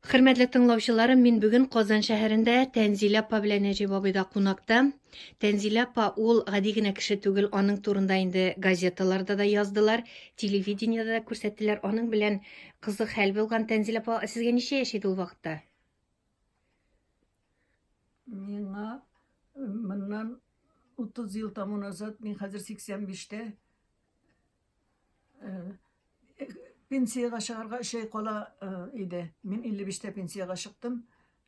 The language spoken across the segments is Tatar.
Хөрмәтле тыңлаучыларым, мин бүген Казан шәһәрендә Тәнзилә апа белән Нәҗип абыйда кунакта. Тәнзилә апа ул гади генә кеше түгел, аның турында инде газеталарда да яздылар, телевидениедә дә күрсәттеләр. Аның белән кызык хәл булган. Тәнзилә апа, сезгә ничә яшь иде ул вакытта? Миңа моннан 30 ел тому назад, мин хәзер 85-тә, Пенсиягә чыгарга өч ай кала иде. Мин 55-тә пенсиягә чыктым.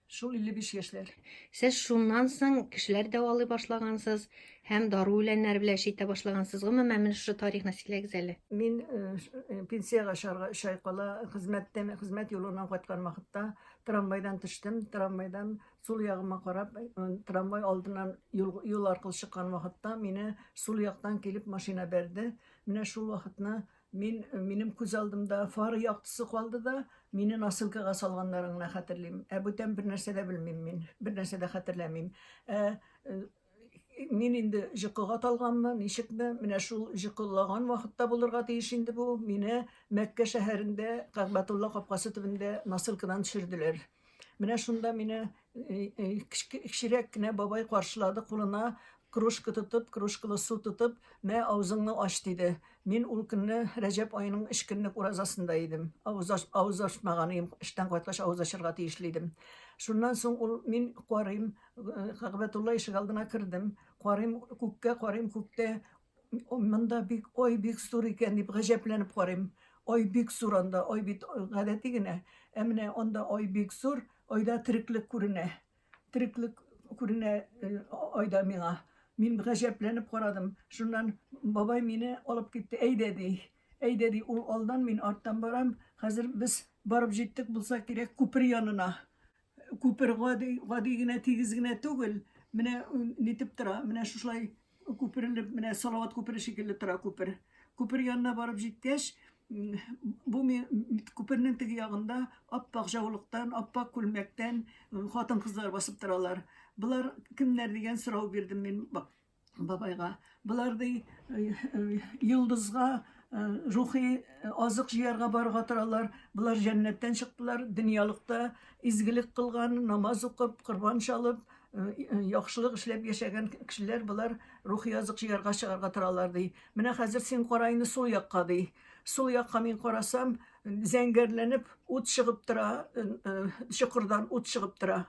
Шул 55 яшьләр. Сез шуннан соң кешеләр дәвалый башлагансыз һәм дару үләннәре белән эш итә башлагансыз. Гомумән, менә шушы тарихны сөйләгез әле. Мин пенсиягә чыгарга өч ай кала хезмәттән, хезмәт юлыннан кайткан вакытта трамвайдан төштем. Трамвайдан сул ягыма карап, трамвай алдыннан юл, юл аркылы чыккан вакытта мине сул яктан килеп машина бәрде. Менә шул вакытны мин, минем күз алдымда фара яктысы калды да, мине носилкага салганнарын гына хәтерлим. Ә бүтән бер нәрсә дә белмим мин, бер нәрсә дә хәтерләмим. Ә мин инде җокыга талганмы, ничекме, менә шул җокылаган вакытта булырга тиеш инде бу, мине Мәккә шәһәрендә Кәгъбәтулла капкасы төбендә носилкадан төшерделәр. Менә шунда мине кечерәк кенә бабай каршылады, кулына кружка тотып, кружкалы су тотып, мә авызыңны ач диде. Мин ул көнне Рәҗәп аеның өч көнлек уразасында идем. Авыз, авыз ачмаган идем, эштән кайткач авыз ачарга тиешле идем. Шуннан соң ул мин карыйм, Кәгъбәтулла ишегалдына кердем. Карыйм күккә, карыйм күктә Монда бик ай бик зур икән дип гаҗәпләнеп карыйм. Ай бик зур анда, ай бит гадәти генә. Ә менә анда ай бик зур, айда тереклек күренә. Тереклек күренә айда миңа. Мин гаҗәпләнеп карадым. Шуннан бабай мине алып китте. Әйдә ди. Әйдә ди, ул алдан, мин арттан барам. Хәзер без барып җиттек булса кирәк күпер янына. Күпер гади, гади генә, тигез генә түгел, менә нитеп тора, менә шушылай күперелеп, менә Салават күпере шикелле тора күпер. Күпер янына барып җиткәч, бу күпернең теге ягында ап-ак җаулыктан, ап-ак күлмәктән хатын-кызлар басып торалар. Болар кемнәр дигән сорау бирдем мин бабайга. Болар ди йолдызга рухи азык җыярга барырга торалар. Болар җәннәттән чыктылар, дөньялыкта изгелек кылган, намаз укып, корбан чалып, яхшылык эшләп яшәгән кешеләр болар рухи азык җыярга чыгарга торалар ди. Менә хәзер син кара инде сул якка ди. Сул якка мин карасам, зәңгәрләнеп ут чыгып тора, чокырдан ут чыгып тора.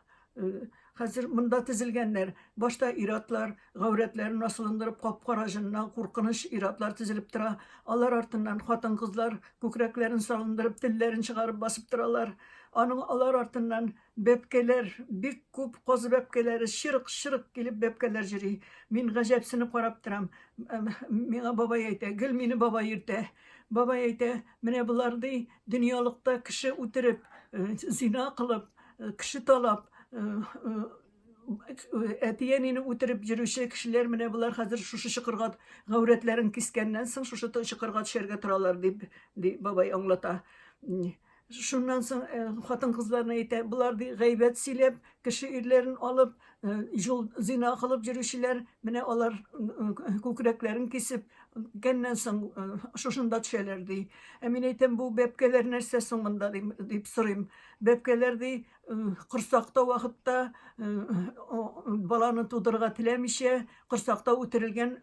Хәзер монда тезелгәннәр. Башта ир-атлар, гаурәтләрен асылындырып, кап-кара җыннан куркыныч ир-атлар тезелеп тора. Алар артыннан хатын-кызлар күкрәкләрен салындырып, телләрен чыгарып басып торалар. Аның алар артыннан бәбкәләр, бик күп каз бәбкәләре чырык-чырык килеп бәбкәләр йөри. Мин гаҗәпсенеп карап торам. Миңа бабай әйтә, гел мине бабай йөртә. Бабай әйтә, менә болар ди, дөньялыкта кеше үтереп, зина кылып, Кеше талап, әти-әнине үтереп йөрүче кешеләр менә болар хәзер шушы чокырга гаурәтләрен кискәннән соң шушы чокырга төшәргә торалар дип, ди бабай аңлата. Шуннан соң хатын-кызларны әйтә, болар ди гайбәт сөйләп, кеше ирләрен алып, юл зина кылып йөрүчеләр, менә алар күкрәкләрен кисеп, кәннән соң шушында төшәләр ди. Ә мин әйтәм, бу бәбкәләр нәрсә соң монда дим, дип сорыйм. Бәбкәләр ди, корсакта вакытта баланы тудырырга теләмичә, корсакта үтерелгән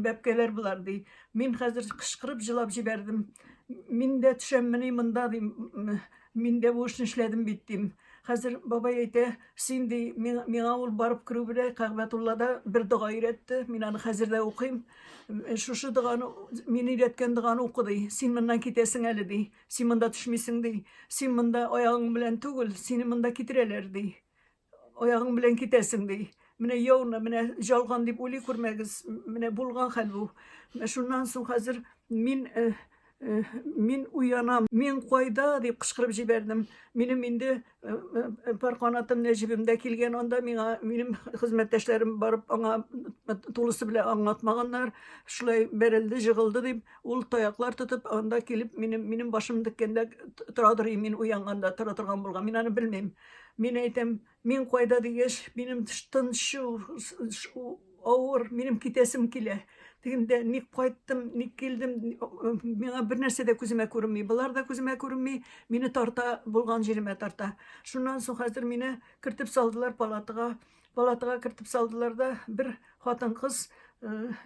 бәбкәләр болар ди. Мин хәзер кычкырып җылап җибәрдем. Мин дә төшәммени монда дим. Мин дә бу эшне эшләдем бит дим. Хәзер бабай әйтә, син ди, миңа ул барып керү белән Кәгъбәтуллада бер дога өйрәтте. Мин аны хәзер дә укыйм. Шушы доганы, мин өйрәткән доганы укы ди. Син моннан китәсең әле ди. Син монда төшмисең, ди. Син монда аягың белән түгел, сине монда китерәләр, ди. Аягың белән китәсең, ди. Менә яуны, менә жалган дип уйлый күрмәгез. Менә булган хәл бу. Менә шуннан соң хәзер мин э, э, мин уянам. Мин кайда дип кычкырып җибәрдем. Минем инде Пар канатым Нәҗибем дә килгән анда миңа минем хезмәттәшләрем барып аңа тулысы белән аңлатмаганнар. Шулай бәрелде, җыгылды дип, ул таяклар тотып анда килеп минем минем башым теккәндә торадыр мин уянганда тора торган булган. Мин аны белмим. Мин әйтәм, мин кайда дигәч, минем тынчу авыр, минем китәсем килә. Тегендә ник кайттым, ник килдем, миңа бер нәрсә дә күземә күренми. Болар да күземә күренми, мине тарта, булган җиремә тарта. Шуннан соң хәзер мине кертеп салдылар палатага. Палатага кертеп салдылар да, бер хатын-кыз,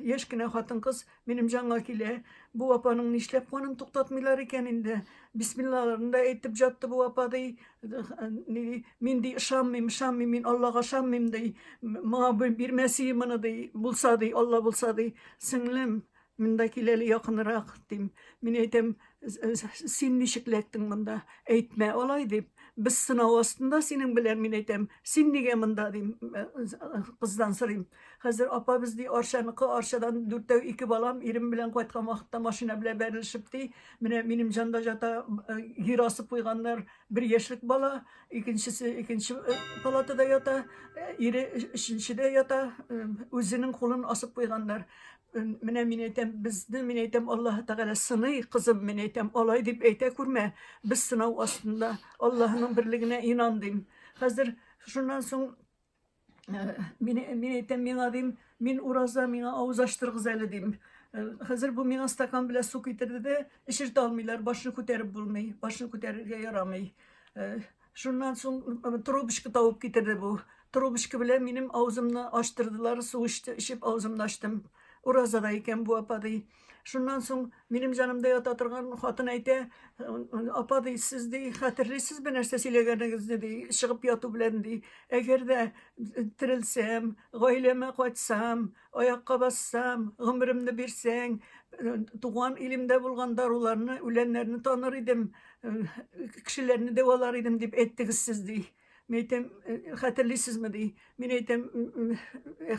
яшь кенә хатын-кыз минем җанга килә. Бу апаның нишләп канын туктатмыйлар икән инде? Бисмиллаларын да әйтеп жатты бу апа ди. Ни, мин ди ышанмыйм, ышанмыйм, мин Аллага ышанмыйм ди. Моңа бирмәс иде моны ди. Булса ди, Алла булса ди. Сеңлем, монда кил әле якынрак дим. Мин әйтәм, син ничек эләктең монда? Әйтмә алай дип. Без сынау астында синең белән, мин әйтәм. Син нигә монда дим, кыздан сорыйм. Хәзер апа без ди Арчаныкы, Арчадан дүртәү ике балам, ирем белән кайткан вакытта машина белән бәрелешеп ди. Менә минем җанда җата гир асып куйганнар. Бер яшьлек бала, икенчесе икенче палатада ята, ире өченчедә ята, үзенең кулын асып куйганнар. Менә мин әйтәм, безне, мин әйтәм, Аллаһы Тәгалә сыный, кызым, мин әйтәм, алай дип әйтә күрмә, без сынау астында, Аллаһының берлегенә инан дим. Хәзер шуннан соң мин әйтәм, миңа дим, мин ураза, миңа авыз ачтырыгыз әле дим. Хәзер бу миңа стакан белән су китерде дә, эчертә алмыйлар, башны күтәреп булмый, башны күтәрергә ярамый. Шуннан соң трубочка табып китерде бу. Трубочка белән минем авызымны ачтырдылар, су эчте, эчеп авызымны ачтым. Уразада икән бу апа ди. Шуннан соң минем җанымда ята торган хатын әйтә, апа ди, сез ди, хәтерлисезме нәрсә сөйләгәнегезне ди, чыгып яту белән ди. Әгәр дә терелсәм, гаиләмә кайтсам, аякка бассам, гомеремне бирсәң, туган илемдә булган даруларны, үләннәрне таныр идем, кешеләрне дәвалар идем дип әйттегез сез ди. Мин әйтәм, хәтерлисезме ди. Мин әйтәм,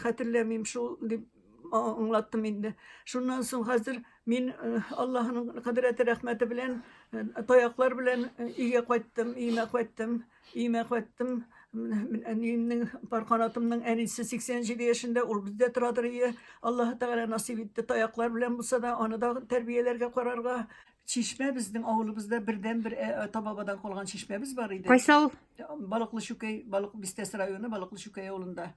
хәтерләмим шул дип аңлаттым инде. Шуннан соң хәзер мин Аллаһының кодрәте рәхмәте белән таяклар белән өйгә кайттым, өемә кайттым, өемә кайттым. Әниемнең пар канатымның әнисе 87 яшендә, ул бездә торадыр ие. Аллаһы Тәгалә насыйп итте таяклар белән булса да, аны да тәрбияләргә карарга. Чишмә безнең авылыбызда бердәнбер ата-бабадан калган чишмәбез бар иде. Кайсы авыл? Балыклы Чүкәй, Балык Бистәсе районы Балыклы Чүкәй авылында.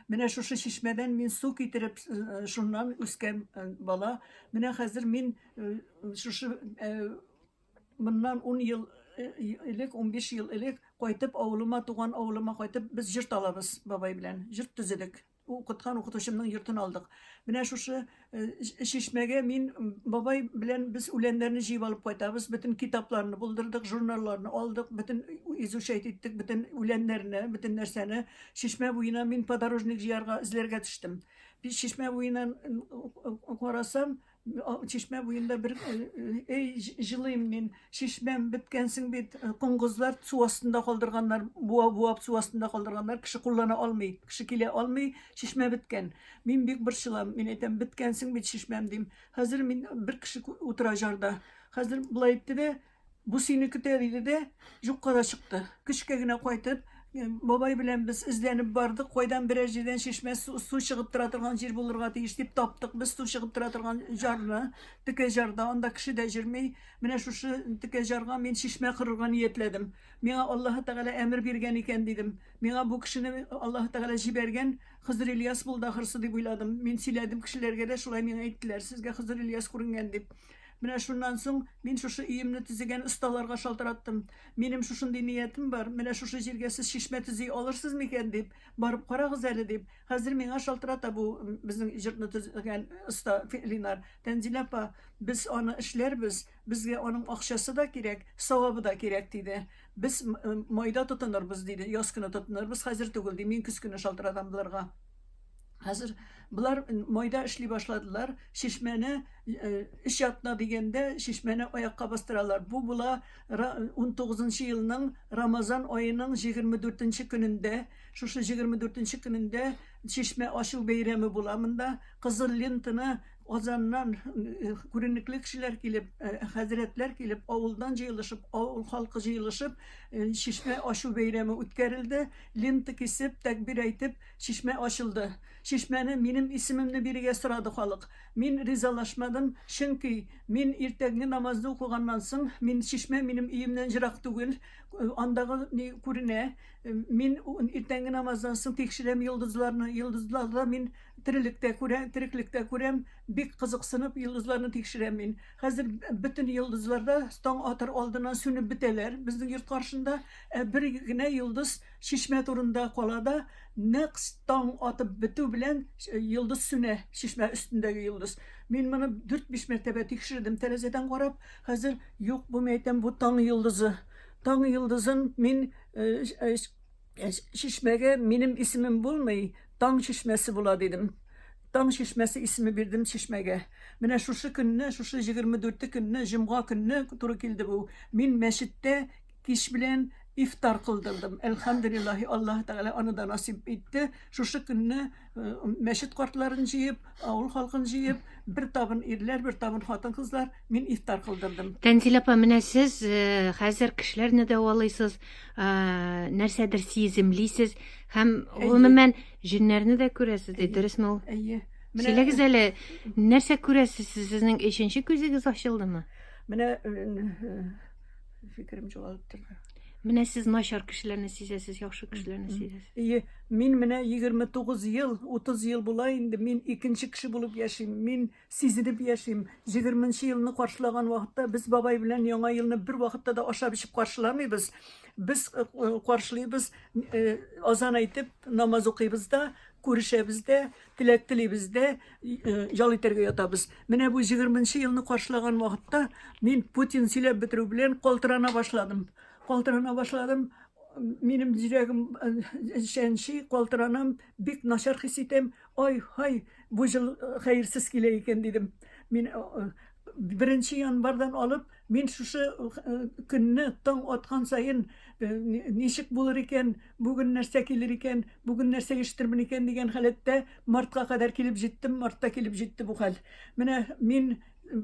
Менә шушы чишмәдән мин су китереп, шуннан үскән бала. Менә хәзер мин шушы моннан 10 ел элек, 15 ел элек кайтып авылыма, туган авылыма кайтып, без җорт алабыз бабай белән. Җорт төзедек. Укыткан укытучымның йортын алдык. Менә шушы чишмәгә мин бабай белән без үләннәрне җыеп алып кайтабыз, бөтен китапларны булдырдык, журналларны алдык, бөтен изучать иттек, бөтен үләннәрне, бөтен нәрсәне. Чишмә буена мин подорожник җыярга, эзләргә төштем. Чишмә буеннан карасам, Чишмә буенда бер эй җылыйм мин. Чишмәм беткәнсең бит. Коңгызлар су астында калдырганнар, буа буап су астында калдырганнар. Кеше куллана алмый, кеше килә алмый. Чишмә беткән. Мин бик борчылам. Мин әйтәм, беткәнсең бит чишмәм дим. Хәзер мин бер кеше утыра җарда. Хәзер болай итте дә, Бу сине көтә, диде дә, юкка да чыкты. Көчкә генә кайтып, бабай белән без эзләнеп бардык, кайдан берәр җирдән чишмә су, су чыгып тора торган җир булырга тиеш дип таптык без су чыгып тора торган җарны, текә җарда, анда кеше дә җөрми. Менә шушы текә җарга мин чишмә корырга ниятләдем. Миңа Аллаһы Тәгалә әмер биргән икән, дидем. Миңа бу кешене Аллаһы Тәгалә җибәргән, Хозыр Ильяс булды ахрысы дип уйладым. Мин сөйләдем кешеләргә дә, шулай миңа әйттеләр, сезгә Хозыр Ильяс күренгән дип. Менә шуннан соң мин шушы өемне төзегән осталарга шалтыраттым. Минем шушындый ниятем бар, менә шушы җиргә сез чишмә төзи алырсыз микән дип, барып карагыз әле дип. Хәзер миңа шалтырата бу безнең йортны төзегән оста Линар. Тәнзилә апа, без аны эшләрбез, безгә аның акчасы да кирәк, савабы да кирәк, диде. Без майда тотынырбыз, диде, яз көне тотынырбыз, хәзер түгел, ди. Мин көз көне шалтыратам боларга. Хәзер болар майда эшли башладылар. Чишмәне өч атна дигәндә чишмәне аякка бастыралар. Бу була 19 елның Рамазан аеның 24 көнендә. Шушы 24 көнендә чишмә ачу бәйрәме була монда. Кызыл лентаны Казаннан күренекле кешеләр килеп, хәзрәтләр килеп, авылдан җыелышып, авыл халкы җыелышып, чишмә ачу бәйрәме үткәрелде. Лента кисеп, тәкбир әйтеп, Чишмә ачылды. Чишмәне минем исемемне бирергә сорады халык. Мин ризалашмадым, чөнки мин иртәнге намазны укыганнан соң, мин чишмә минем өемнән җырак түгел, андагы ни күренә. Мин иртәнге намаздан соң тикшерәм йолдызларны, йолдызларда мин терелек тә күрәм, тереклек тә күрәм. Бик кызыксынып йолдызларны тикшерәм мин. Хәзер бөтен йолдызлар да таң атар алдыннан сүнеп бетәләр безнең йорт каршында. Ә бер генә йолдыз чишмә турында кала да, нәкъ таң атып бетү белән йолдыз сүнә, чишмә өстендәге йолдыз. Мин моны дүрт-биш мәртәбә тикшердем тәрәзәдән карап. Хәзер юк, бу мин әйтәм, бу таң йолдызы. Таң йолдызын мин Чишмәгә минем исемем булмый, Таң чишмәсе була дидем. Таң чишмәсе исеме бирдем чишмәгә. Менә шушы көнне, шушы 24 көнне, җомга көнне туры килде бу. Мин мәчеттә кич белән ифтар кылдырдым. Әлхәмдүлиллаһи, Аллаһ Тәгалә аны да насыйп итте. Шушы көнне мәчет картларын җыеп, авыл халкын җыеп, бер табын ирләр, бер табын хатын-кызлар мин ифтар кылдырдым. Тәнзилә апа, менә сез хәзер кешеләрне дәвалыйсыз, нәрсәдер сиземлисез һәм гомумән җеннәрне дә күрәсез, ди, дөресме ул? Әйе. Сөйләгез әле, нәрсә күрәсез сез? Сезнең өченче күзегез ачылдымы? Менә фикерем югалып торды. Менә сез начар кешеләрне сизәсез, яхшы кешеләрне сизәсез. Әйе, мин менә 29 ел, 30 ел була инде, мин икенче кеше булып яшим. Мин сизенеп яшим. 20 нче елны каршылаган вакытта без бабай белән Яңа елны бер вакытта да ашап-эчеп каршыламыйбыз. Без э, э, каршылыйбыз, э, азан әйтеп, намаз укыйбыз да, күрешәбез дә, теләк телибез дә, ял итәргә ятабыз. Менә бу 20 елны каршылаган вакытта мин Путин сөйләп бетерү белән калтырана башладым. Калтырана башладым. Минем йөрәгем чәнчи, калтыранам, бик начар хис итәм. Ай, һай, бу ел хәерсез килә икән дидем. Мин беренче январьдан алып мин шушы көнне таң аткан саен ничек булыр икән, бүген нәрсә килер икән, бүген нәрсә ишетермен икән дигән халәттә мартка кадәр килеп җиттем, мартта килеп җитте бу хәл. Менә мин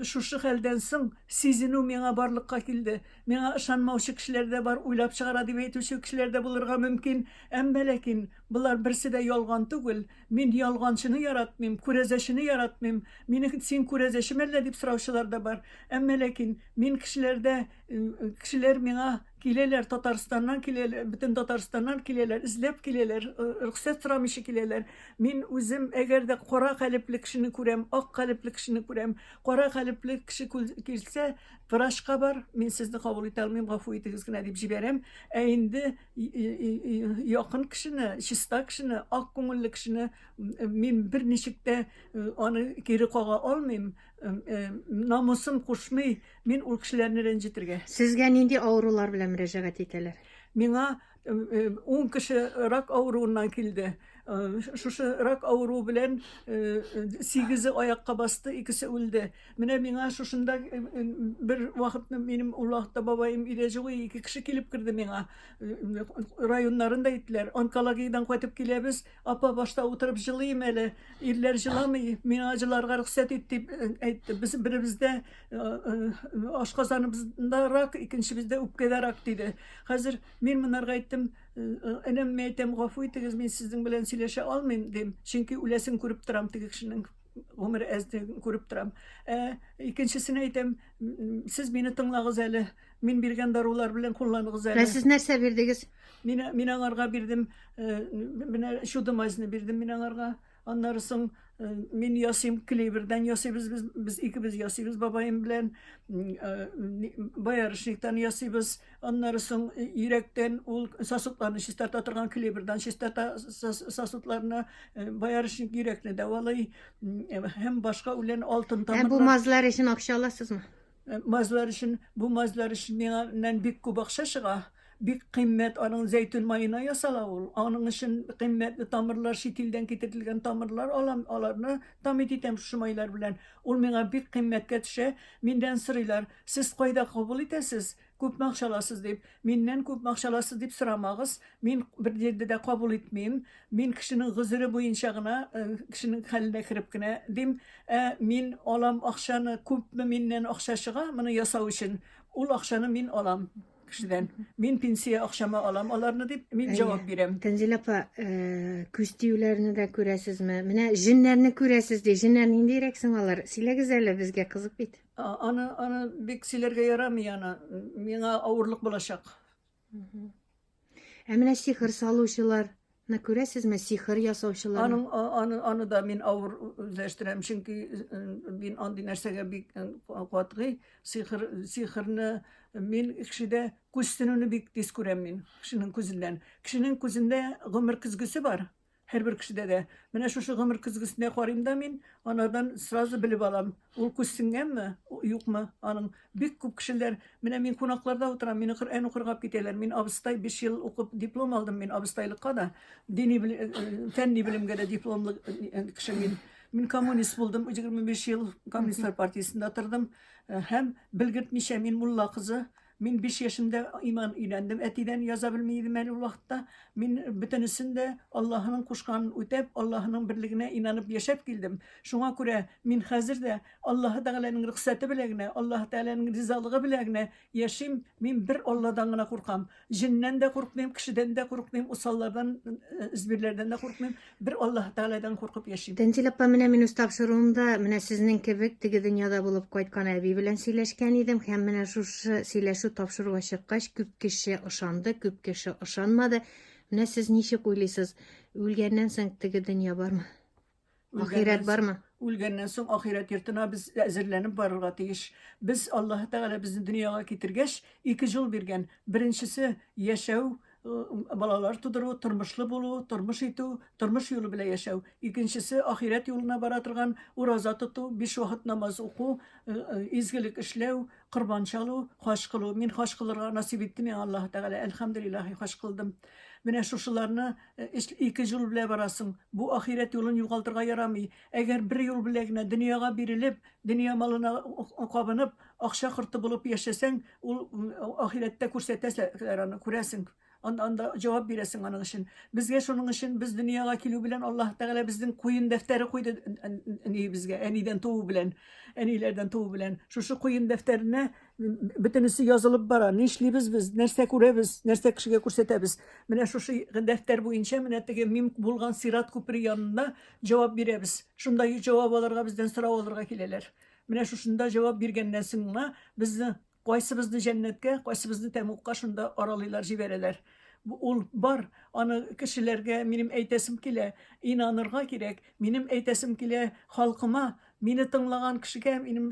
шушы хәлдән соң сизенү миңа барлыкка килде. Миңа ышанмаучы кешеләр дә бар, уйлап чыгара дип әйтүче кешеләр дә булырга мөмкин. Әмма ләкин болар берсе дә ялган түгел. Мин ялганчыны яратмыйм, күрәзәчене яратмыйм. Мине син күрәзәче мәллә дип сораучылар да бар. Әмма ләкин мин кешеләрдә, кешеләр миңа киләләр, Татарстаннан киләләр, бөтен Татарстаннан киләләр, эзләп киләләр, рөхсәт сорамыйча киләләр. Мин үзем әгәр дә кара калепле кешене күрәм, ак калепле кешене күрәм. Кара калепле кеше килсә, врачка бар, мин сезне кабул итә алмыйм, гафу итегез генә дип җибәрәм. Ә инде якын кешене, чиста кешене, ак күңелле кешене мин берничек тә аны кире кага алмыйм. Намусым кушмый мин ул кешеләрне рәнҗетергә. Сезгә нинди авырулар белән мөрәҗәгать итәләр? Миңа 10 кеше рак авыруыннан килде. Шушы рак авыруы белән сигезе аякка басты, икесе үлде. Менә миңа шушында бер вакытны минем ул вакытта бабаем өйдә юк, ике кеше килеп керде миңа. Районнарын да әйттеләр. Онкологиядән кайтып киләбез. Апа башта утырып җылыйм әле. Ирләр җыламый, миңа җыларга рөхсәт ит дип әйтте. Без беребездә ашказаныбызда рак, икенчебездә үпкәдә рак диде. Хәзер мин монарга әйттем, энем, мин әйтәм, гафу итегез, мин сезнең белән сөйләшә алмыйм, дим. Чөнки үләсен күреп торам теге кешенең. Гомер әзлеген күреп торам. Ә икенчесенә әйтәм, сез мине тыңлагыз әле, мин биргән дарулар белән кулланыгыз әле. Ә сез нәрсә бирдегез? Мин, мин аңарга бирдем, менә чудомазьны бирдем мин аңарга. Аннары соң мин ясыйм, клевердан ясыйбыз без, без икебез ясыйбыз бабаем белән. Боярышниктан ясыйбыз. Аннары соң йөрәктән ул сосудларны чистарта торган клевердан чистарта сосудларны, боярышник йөрәкне дәвалый һәм башка үлән алтын тамырлар. Ә бу мазьлар өчен акча аласызмы? Мазьлар өчен, бу мазьлар өчен миңа нән бик күп акча чыга. Бик кыйммәт, аның зәйтүн маена ясала ул. Аның өчен кыйммәтле тамырлар, чит илдән китерелгән тамырлар алам, аларны тамит итәм шушы майлар белән. Ул миңа бик кыйммәткә төшә. Миннән сорыйлар, сез кайда кабул итәсез? Күпме акча аласыз дип. Миннән күпме акча аласыз дип сорамагыз. Мин бер җирдә дә кабул итмим. Мин кешенең гозере буенча гына, кешенең хәленә кереп кенә дим. Ә мин алам акчаны, күпме миннән акча чыга моны ясау өчен, ул акчаны мин алам кешедән. Мин пенсия акчама алам аларны дип, мин җавап бирәм. Тәнзилә апа, күз тиюләрне дә күрәсезме? Менә җеннәрне күрәсез ди. Җеннәр ниндирәк соң алар? Сөйләгез әле, безгә кызык бит. Аны, аны бик сөйләргә ярамый аны. Миңа авырлык булачак. Ә менә сихер салучыларны Менә күрәсезме, сихер ясаучыларны. Аның аны аны да мин авыр үзләштерәм, чөнки мин андый нәрсәгә бик катгый. Сихер сихерне мин кешедә күзсенүне бик тиз күрәм мин, кешенең күзеннән. Кешенең күзендә гомер көзгесе бар. Һәрбер кешедә дә. Менә шушы гомер көзгесенә карыйм да мин, анардан сразу белеп алам, ул күз сеңгәнме, юкмы аның. Бик күп кешеләр, менә мин кунакларда утырам, мине Коръән укырга алып китәләр. Мин абыстай, 5 ел укып диплом алдым мин абыстайлыкка да, дини фәнни белемгә дә дипломлы кеше мин. Мин коммунист булдым, 25 ел коммунистлар партиясендә тордым. Һәм белгертмичә мин мулла кызы. Мин 5 яшемдә иман өйрәндем әтидән, яза белми идем әле ул вакытта. Мин бөтенесен дә Аллаһының кушканын үтәп, Аллаһының берлегенә инанып яшәп килдем. Шуңа күрә мин хәзер дә Аллаһы Тәгаләнең рөхсәте белән генә, Аллаһы Тәгаләнең ризалыгы белән генә яшим. Мин бер Алладан гына куркам. Җеннән дә куркмыйм, кешедән дә куркмыйм, усаллардан, эзбирләрдән дә куркмыйм. Бер Аллаһ Тәгаләдән куркып яшим. Тәнзил апа, менә мин үз тапшыруымда менә сезнең кебек теге дөньяда булып кайткан әби белән сөйләшкән идем һәм менә шушы сөйләшү тапшыруга чыккач, күп кеше ышанды, күп кеше ышанмады. Менә сез ничек уйлыйсыз, үлгәннән соң теге дөнья бармы? Ахирәт бармы? Үлгәннән соң ахирәт йортына без әзерләнеп барырга тиеш. Без Аллаһы Тәгалә безне дөньяга китергәч, ике юл биргән. Беренчесе яшәү, балалар тудыру, тормышлы булу, тормыш итү, тормыш юлы белән яшәү. Икенчесе ахирәт юлына бара торган ураза тоту, биш вакыт намаз уку, изгелек эшләү, корбан чалу, хаҗ кылу. Мин хаҗ кылырга насыйп итте миңа Аллаһы Тәгалә. Әлхәмдүлилләһ, хаҗ кылдым. Менә шушыларны ике юл белән барасың. Бу ахирәт юлын югалтырга ярамый. Әгәр бер юл белән генә дөньяга бирелеп, дөнья малына кабынып, акча корты булып яшәсәң, ул ахирәттә күрсәтәләр аны, күрәсең. Анда, анда җавап бирәсең аның өчен. Безгә шуның өчен без дөньяга килү белән Аллаһ Тәгалә безнең куен дәфтәре куйды әниебезгә, әнидән туу белән, әниләрдән туу белән. Шушы куен дәфтәренә бөтенесе язылып бара. Нишлибез без, нәрсә күрәбез, нәрсә кешегә күрсәтәбез. Менә шушы дәфтәр буенча менә теге мин булган сират күпере янында җавап бирәбез. Шунда җавап алырга бездән сорау алырга киләләр. Менә шушында җавап биргәннән соң гына безне Кайсыбызны җәннәткә, кайсыбызны тәмугка шунда аралыйлар, җибәрәләр. Ул бар, аны кешеләргә минем әйтәсем килә, инанырга кирәк. Минем әйтәсем килә халкыма, мине тыңлаган кешегә минем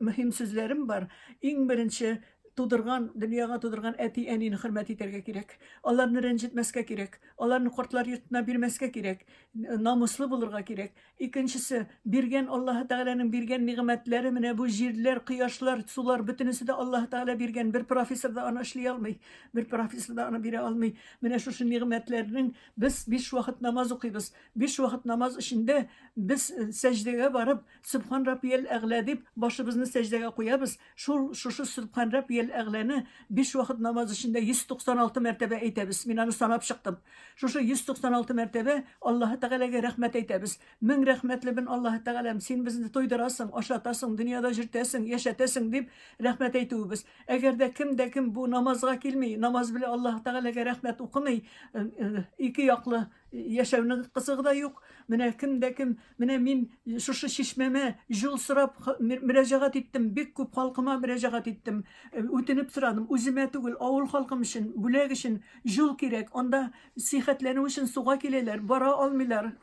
мөһим сүзләрем бар. Иң беренче тудырган, дөньяга тудырган әти-әнине хөрмәт итәргә кирәк. Аларны рәнҗетмәскә кирәк. Аларны кортлар йортына бирмәскә кирәк. Намуслы булырга кирәк. Икенчесе, биргән Аллаһы Тәгаләнең биргән нигъмәтләре, менә бу җирләр, кояшлар, сулар, бөтенесе дә Аллаһы Тәгалә биргән. Бер профессор да аны эшли алмый, бер профессор да аны бирә алмый. Менә шушы нигъмәтләрнең без биш вакыт намаз укыйбыз. Биш вакыт намаз эчендә без э, сәҗдәгә барып, Сөбхан Раббиял Әгълә дип башыбызны сәҗдәгә куябыз. Шул шушы Сөбхан Раббиял Әгъләне биш вакыт намаз эчендә 196 мәртәбә әйтәбез. Мин аны санап чыктым. Шушы 196 мәртәбә Аллаһы Тәгаләгә рәхмәт әйтәбез. Мең рәхмәтлемен Аллаһы Тәгаләм, син безне туйдырасың, ашатасың, дөньяда җөртәсең, яшәтәсең дип рәхмәт әйтүебез. Әгәр дә кем дә кем бу намазга килми, намаз белән Аллаһы Тәгаләгә рәхмәт укымый, э, э, ике яклы яшәүнең кызыгы да юк. Менә кем дә кем, менә мин шушы чишмәмә җул сорап мөрәҗәгать иттем, бик күп халкыма мөрәҗәгать иттем. Э, үтенеп сорадым, үземә түгел, авыл халкым өчен, бүләк өчен җул кирәк. Анда сихәтләнү өчен суга киләләр, бара алмыйлар.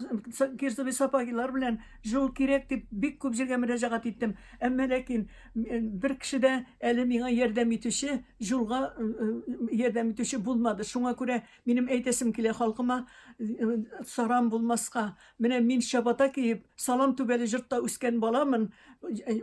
Кирзовый сапогилар белән җул кирәк дип бик күп җиргә мөрәҗәгать иттем. Әмма ләкин э, бер кеше дә әле миңа ярдәм итүче, җулга э, ярдәм итүче булмады. Шуңа күрә Минем әйтәсем килә халкыма, саран булмаска. Менә мин чабата киеп, салам түбәле җортта үскән баламын.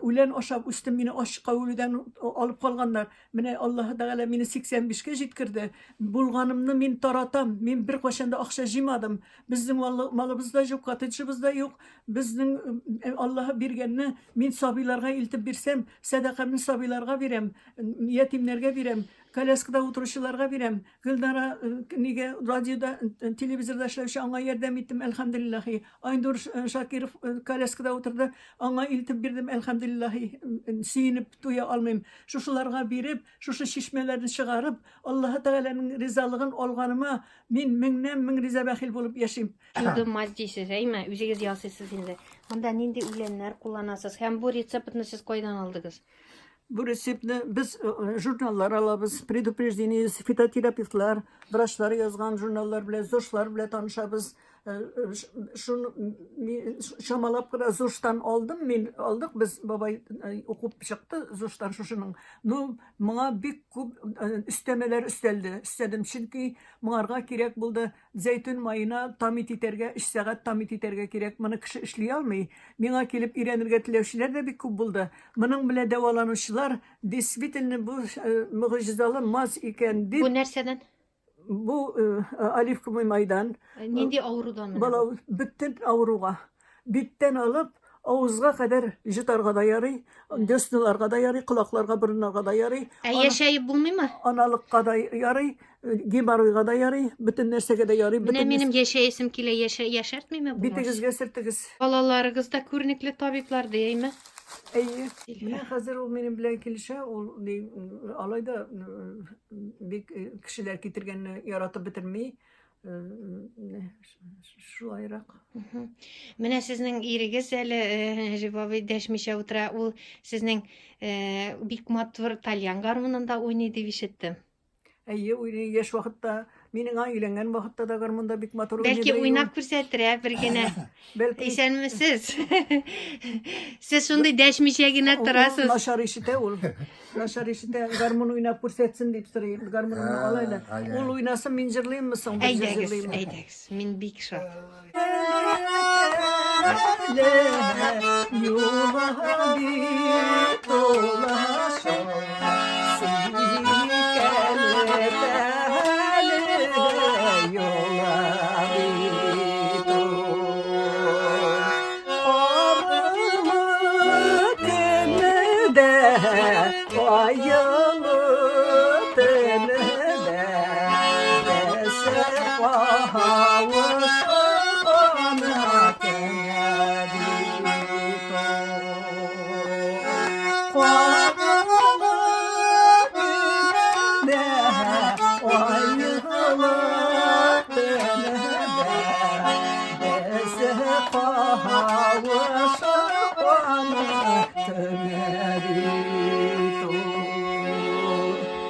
Үлән ашап үстем, мине ачка үлүдән алып калганнар. Менә Аллаһы Тәгалә мине 85-кә җиткерде. Булганымны мин таратам. Мин беркайчан да акча җыймадым. Безнең малыбыз да юк, коттеджыбыз да юк. Безнең Аллаһы биргәнне мин сабыйларга илтеп бирсәм, сәдакамны сабыйларга бирәм, ятимнәргә бирәм. Коляскада утыручыларга бирәм. Гөлнара э, нигә радиода, э, телевизорда эшләүче аңа ярдәм иттем, әлхәмдүлилләһи. Айнур э, Шакиров коляскада утырды, аңа илтеп бирдем, әлхәмдүлилләһи. Сөенеп туя алмыйм. Шушыларга биреп, шушы чишмәләрне чыгарып, Аллаһы Тәгаләнең ризалыгын алганыма мин меңнән мең риза бәхил булып яшим. Чудо мазь дисез, әйме? Үзегез ясыйсыз инде. Монда нинди үләннәр кулланасыз? Һәм бу рецептны сез кайдан алдыгыз? Бу рецептны без журналлар алабыз, предупреждение, фитотерапевтлар, врачлар язган журналлар белән, ЗОЖлар белән танышабыз. Шуны чамалап кына ЗОЖтан алдым мин, алдык без, бабай укып чыкты ЗОЖтан шушының. Ну, моңа бик күп өстәмәләр өстәлде, өстәдем, чөнки моңарга кирәк булды Зәйтүн маена тамит итәргә, өч сәгать тамит итәргә кирәк. Моны кеше эшли алмый. Миңа килеп өйрәнергә теләүчеләр дә бик күп булды. Моның белән дәваланучылар, действительно, бу могҗизалы мазь икән дип. Бу нәрсәдән? Бу оливковый майдан. Нинди авырудан менә бу? Бала бөтен авыруга. Биттән алып, авызга кадәр җотарга да ярый, десналарга да ярый, колакларга, борыннарга да ярый. Ә яшәеп булмыймы? Аналыкка да ярый, геморройга да ярый, бөтен нәрсәгә дә ярый. Менә минем яшәесем килә, яшә, яшәртмиме бу? Битегезгә сөртегез. Балаларыгыз да күренекле табиблар, дияйме? Әйе. Менә хәзер ул минем белән килешә, ул ни, алай да бик кешеләр китергәнне яратып бетерми. Шулайрак. Менә сезнең ирегез әле Нәҗип абый дәшмичә утыра. Ул сезнең бик матур тальян гармунында уйный дип ишеттем. Әйе, уйный яшь вакытта. Мин аңа өйләнгән вакытта да гармунда бик матур уйный. Бәлки уйнап күрсәтер, ә бер генә. Бәлки. Исәнмесез. Сез шундый дәшмичә генә торасыз. Начар ишетә ул. Начар ишетә, гармун уйнап күрсәтсен дип сорый. Гармунны ал әле. Ул уйнасын, мин җырлыйммы соң? Әйдәгез, әйдәгез. Мин бик шат. Юла бит тулаша, юла бит Арылы көнедә, Аелы төнедә, Бәсе кавышып ана кенә бит Каралы көнедә, Аелы төнедә, Бәсе кавышып ана кенә бит.